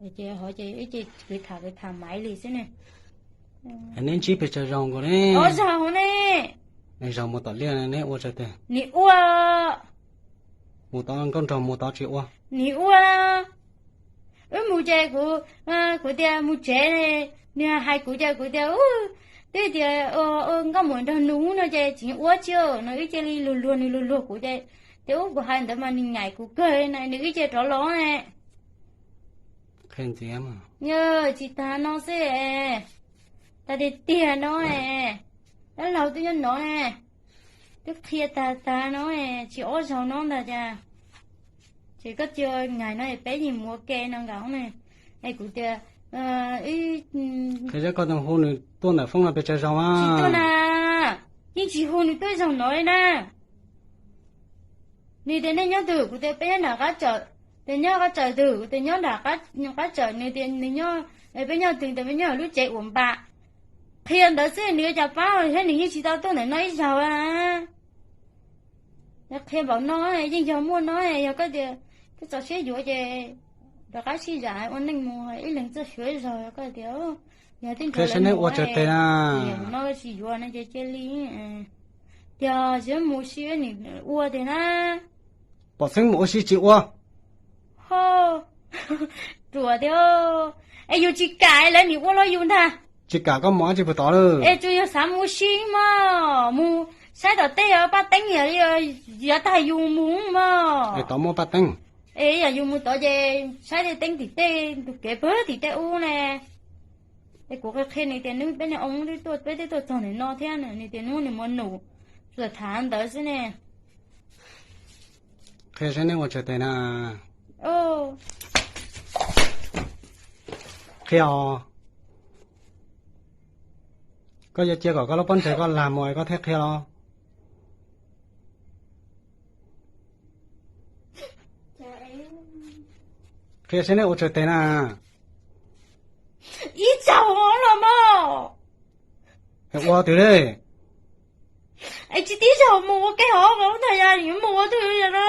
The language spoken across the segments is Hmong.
Ces hov ces ib ce kwv tham kwv tham maiv li xwb ne. Neb ntsib pes tsawg zaug nkaus ne? Ob zaug ne. Zaug mus tom liaj neb ua tsawg tes? Nim ua. Mus tod nkauj nraug mus tod tsis ua? Nim ua. Wb mus ces kuv, kuv tias mus tsev, nws hais kuv ces kuv tias, twb tias nkauj muam nrog nws no ces tsis ua tsi no, wb cia li luag luag nws luag luag kuv ces, tias ub kuv hais ntawd mas nws nyaim kuv kawg na, nws wb cia rov los ne. Qhia ntxiv. Tsis tas no xwb, tas tiag tiag no, dab laug twb nyob no ne, twb qhia tag tag no, tsis ob zaug no ntag cas. Ces koj cia ngaim no peb yeej mus ua ke no nkaus ne. Es kuv tias, qhia koj tus hu nws tuaj ntawm foob no pes tsawg zaug a? Tsis tuaj na, yeej tsis hu nws tuaj zaug no li na. Nws tias nej nyob twg, kuv tias peb nyob nram qab tsawm. Tias nyob qab tsawm twg, kuv tias nyob nram qab tsawm, nws tias nws nyob, peb nyob twg, tias peb nyob lub tsev uas npam. Qhia ntawd xwb nws ua cas pab thiab, nws yeej tsis tau tuaj ntawm no ib zaug na. Qhia npaum no yeej yog muaj no, yog koj tias koj txaus siab yuav ces rov qab sib zam ua neej mus ib leeg txoj sia ib zaug, yog koj tias yog tib nrho lawv mus ua tsaug tes na, no tsis yuav no ces cia li. Tias tsis mus ua si nim ua tiag na. Pom xeeb mus ua si tsis ua. Ho, ruam tiag. Es yus tsis kam lawv nim ua los yus ntag. Tsis kam koj mus dab tsi puag tod lawm? Es tsuas yog xav mus ua si mog, mus saib tom tej paj teeb, yog tag yus mus mog. Es tod muaj paj teeb. Es yog yus mus tod ces saib tej teeb tim tej tus kev pag tim tej ub ne. Es kuv qhia qhia nws tias nws peb niag oo twb tuaj, peb twb tuaj txog ntawm no thiab, nws tias nws muaj nus, tsuas tham ntawd xwb ne. Qhia saib neb ua tsaug tes na. Qhia os. Koj yuav cia kom koj lub pob ntseg koj lag mus koj thiaj qhia los? Qhia saib neb ua tsaug tes na. Ib zaug los mas. Ua twg li? Es tsis tib zaug mus ua ke hov ntag, yog mus ua twg no?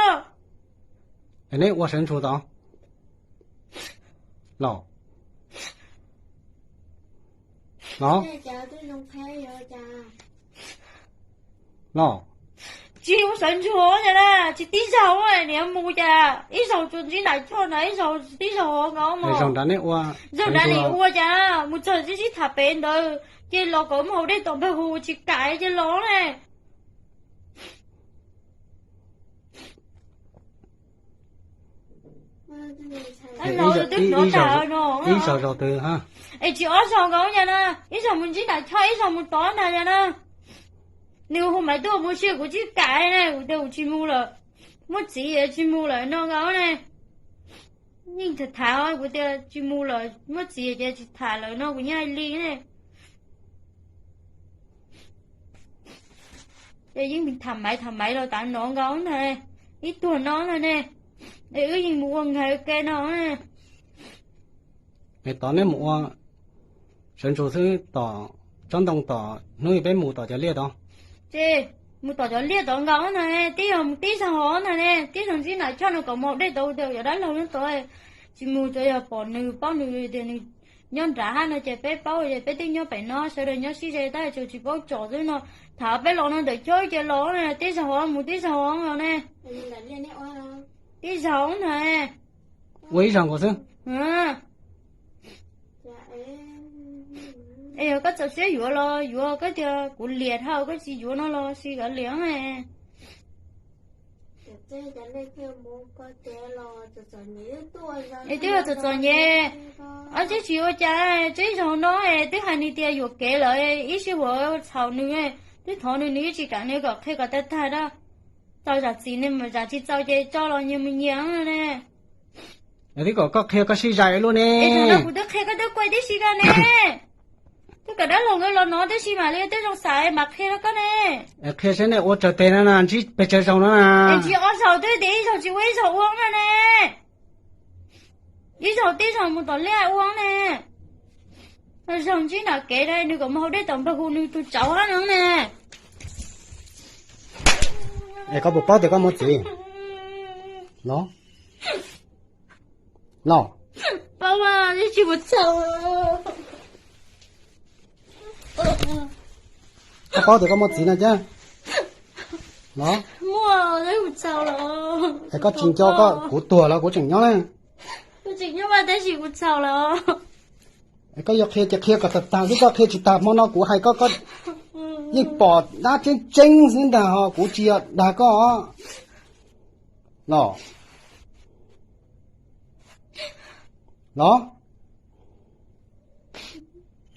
Es neb ua sawv ntsug tod los? Los? Los? Tsis ua sawv ntsug na, tsis tib zaug niam mus cas ib zaug tsuas ntsib nram choj na, ib zaug tib zaug hov nkaus. Zaug nrad neb ua, zaug nrad nim ua cas mus txog sib sib tham pem ntawd ces los kom muaj hauv dej tom npawg hu tsis kam ces los ne. Ib zaug zaug twg? Es tsis ob zaug nkaus cas na, ib zaug mus ntsib nram choj ib zaug mus tod ntag cas na. Nws hu Maiv tuaj mus si kuv tsis kam na, kuv tias kuv tsis mus lawm, muaj txiv tsis mus lawm no nkaus ne. Yeej tham tham kuv tias tsis mus lawm, muaj txiv ces tsis tham lawm no kuv yeej hais li ne. Ces yeej tham maiv tham maiv los tav no nkaus ntag, ib tuag no ntag ne. Es wb yeej mus ua nkag ua ke no. Es tod neb mus ua sawv ntsug xwb, tom tsob ntoo tom hnub peb mus tom cov liaj tod. Ces mus tom cov liaj tod nkaus ntag, tib yog mus tib zaug hov ntag ne, tib zaug ntsib nram choj no kom mus hauv dej tod, cov dab laug nyob tod tsis mus, tsuas yog pom nws paub nws tias nws nyob nrad hab no ces peb paub es peb twb nyob pem no, sawv daws nyob sib ze tab tsuas tsis paub tsom xwb no. Tham peb los no ntawm choj ces los na, tib zaug hov mus tib zaug hov los ne. Tib zaug ntag. Ua ib zaug nkaus xwb. Es yog koj txaus siab yuav los yuav, koj tias kuv liam dhau koj tsis yuav no los sis kav liam. Es twb txom txom nyem, ob txeb tsis ua cas, txij zaug no es twb hais nws tias yuam kev lawm, ib sij huam txhaum nws, twb thov nws nws yeej tsis kam, nws kom qhia kom tag tag da. Txaus zam txim ne, zam tsis txaus ces tso los nyias mus nyias ne. Twb kom koj qhia koj sib zais luaj ne. Es thaum no kuv twb qhia koj twb kuaj tib si koj ne. Twb kom dab laug nkawd los no tib si mam li twb zoo xav mam qhia rau koj ne. Qhia saib nej ua tsaug teg no na, ntsib pes tsawg zaug no na. Es ntsib ob zaug twb tias ib zaug tsis ua ib zaug ua na ne. Ib zaug tib zaug mus tom liaj ua ne. Zaug ntsib nram kev na, nws kom mus hauv dej tom npawg hu nws tus tsauv hab no ne. Es koj puas paub tias koj muaj txiv los? Los. Tsis ua txhaum. Koj paub tias koj muaj txiv no thiab los? Es koj tsis nco koj, kuv tuag los kuv tseem nyob na. Koj yuav qhia ces qhia kom tag tag xwb, koj qhia tsis tag hmo no kuv hais koj, koj yeej pom dab tseeb tseeb xwb ntag ho kuv tsis yog dag koj os. Los, los,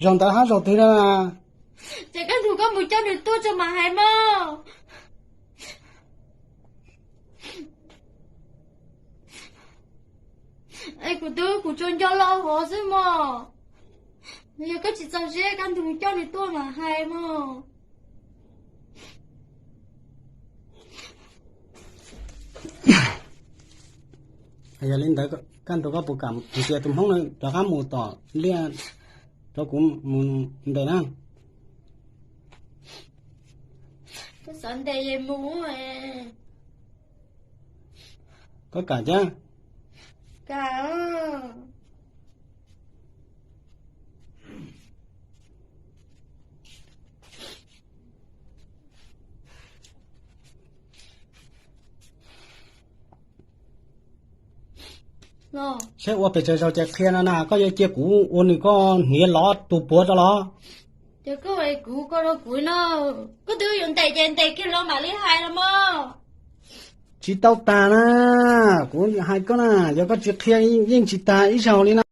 zaum ntawd hab zaum twg na? Ces koj nrug koj mus coj nws tuaj tso mas hais mog. Es kuv twb, kuv tsuas nco lo hov xwb mog. Yog koj tsis txaus siab koj nrug mus coj nws tuaj mas hais mog. Yog li ntawd koj nrug koj puas kam tias tus Hmoob no rov qab mus tom liaj rau kuv mus ntes na? Koj xav ntes es mus. Koj kam thiab? Kam. Saib ua pes tsawg zaus ces qhia no na, koj yuav cia kuv ua nws koj hniav lov tus puav rau los? Ces koj, kuv, koj rau kuv no, koj twb yuav ntes ces ntes kiag los mam li hais los mog. Tsis tau tas na, kuv hais koj na, yog koj tsis qhia yeej tsis tas ib zaug li na.